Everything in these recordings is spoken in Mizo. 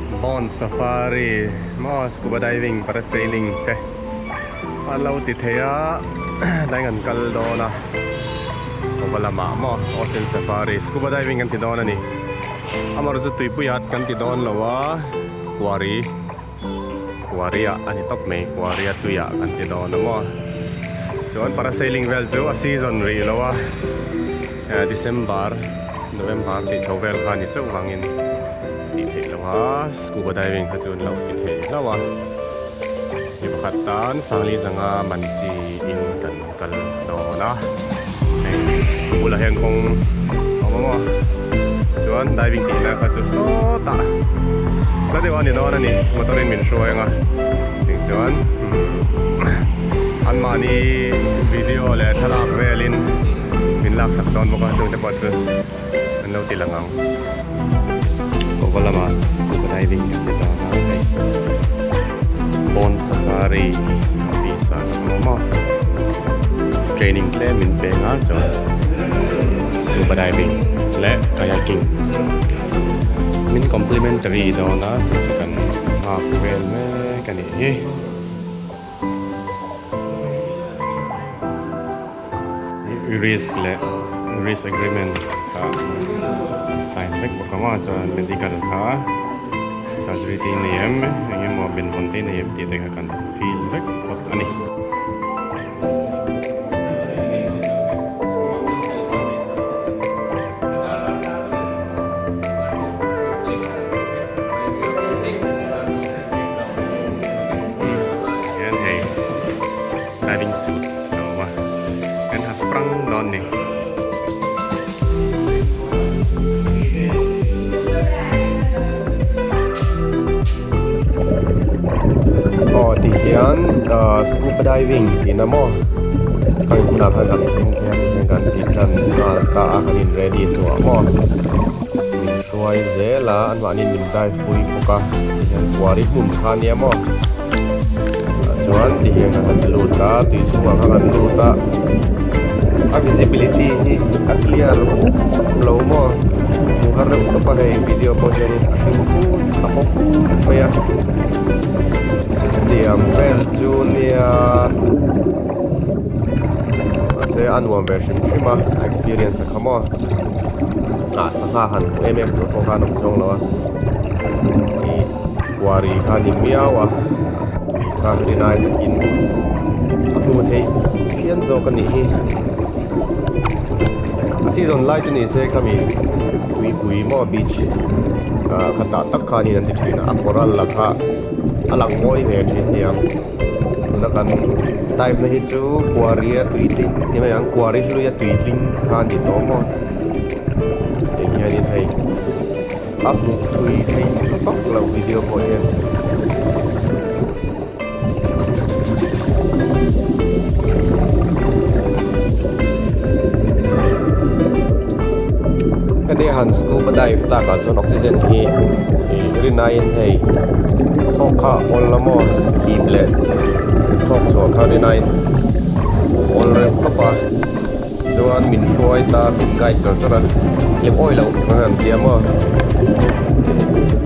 Bond safari maw scuba diving parasailing te an lo ti thei a tlai kan kal dawn a kawva lamah maw ocean safari scuba diving kan ti dawn a ni amaherawhchu chu tuipui ah kan ti dawn lo a kuari kuari ah a ni tawp mai kuari a tui ah kan ti dawn a maw chuan parasailing vel chu a season rih lo a December November tih chho vel kha a ni chauh vangin tih theih loh a scuba diving kha chu an lo ti thei hlauh a mi pakhat tan Sangli zanga man chi in kan kal dawn a hei a bulah hian kawng a awm a maw chuan diving tihna kha chu sawtah hla deuh a ni dawn a ni motor in min hruai ang a eng chuan anmahni video leh thlalak velin min laksak dawn bawk a chungte pawh chu an lo ti lang ang. Kawva lamah scuba diving kan ti dawn a hei Bond Safari office ah kan awm a training tlem min peng a chuan scuba diving leh kayaking min complimentary dawn a chu chu kan nghak vel mek a nih hi. Risk leh risk agreement kha sign vek bawk ang a chuan medical kha surgery te nei em eng emaw benvawn te nei em tih te kha kan fill vek phawt a ni. Hian hei diving suit a awm a kan ha sprang dawn ni. Aw ti hian ah scuba diving tihna maw khami hmunah khan kan thleng hian kan ti tan nghal ta a kan in ready tawh maw. Min hruai zel a anmahni min dive pui bawk a tihian kuari hmun kha ania maw tah chuan tihian kan han lut a tui chhungah khan kan lut a a visibility hi a clear lo maw hmuh har reuh tawp a hei video pawh hianin a hring phut a paw phut mai a chutiang vel chu nia mahse a nuam ve hrim hrim a a experience a kha maw. Ah sangha han hmuh em em tur pawh khan awm chuang lo a ih kuari kha a ni miau a tui kha rinai takin a hmuh theih phian zawk a nih hi a season lai chu ni se khami tuipui maw beach ah khatah tak khanin an ti thin a a coral la kha a lang mawi ve thin aniang. Tuna kan dive na hi chu kuari a tui tling ti mai ang kuari hlui a tui tling kha a ni tawh maw eng hianin hei a hmuh thui theih vak loh video pawh hian. Heti han scuba dive takah chuan oxygen hi ih rinaiin hei thawk kha awl la maw hip leh thawk chhuah kha rinaiin awl reuh tawp a chuan min hruai ta min guide char char a hlim awi loh ang an tia maw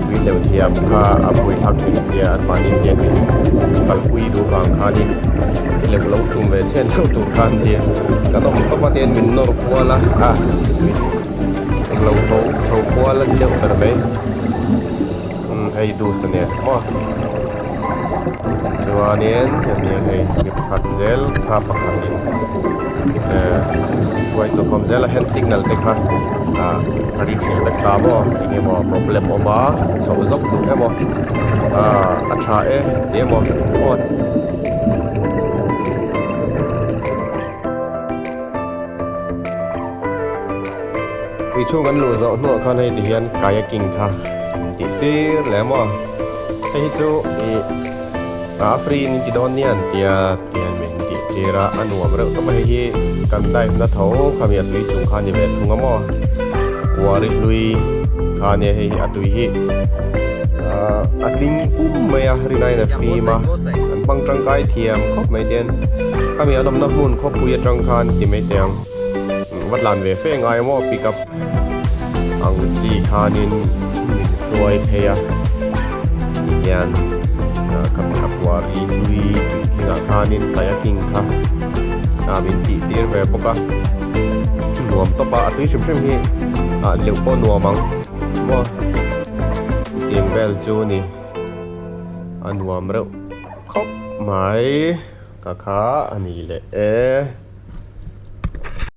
tui hleuh thiam kha a pui thlak thin tia an mahni hian min kalpui duh vang khanin hleuh lo tum ve chhen lo tur kha an tia kan awm tawp a tian min nawr kual a a min englo tho chho kual a ni deuh ber mai umm hei dus a nia maw chuanin hemi hei mi pakhat zel kha pakhatin eh hruaitu khawm zel a hand signal te kha ah a ri hril vek ta maw eng emaw problem awm a chhoh zawk duh emaw ah a tha e tih emaw aw. Tui chhung kan luh zawh hnuah khan hei ti hian kayaking kha tih tir leh maw hei hi chu ih a free in ti dawn nia an tia tihian min tih tir a a nuam reuh tawp a hei hi kan dive na tho khami a tui chung kha a ni ve thung a maw kuari hlui kha a nia hei hi a tui hi ah a tling pum mai a rinaiin a fim a an hmang tangkai thiam khawp mai te hian khami an awmna hmun khawpui atang khan ti mai teh ang. Va tlan ve fe ngai maw pick up ang chi khanin min hruai phei a. Hian khami a puari hlui tih tlingah khanin kayaking kha ah min tih tir ve bawk a nuam tawp a a tui hrim hrim hi ah leuh pawh nuam ang maw tiang vel chu a ni a nuam reuh khawp mai ka kha a ni leh e.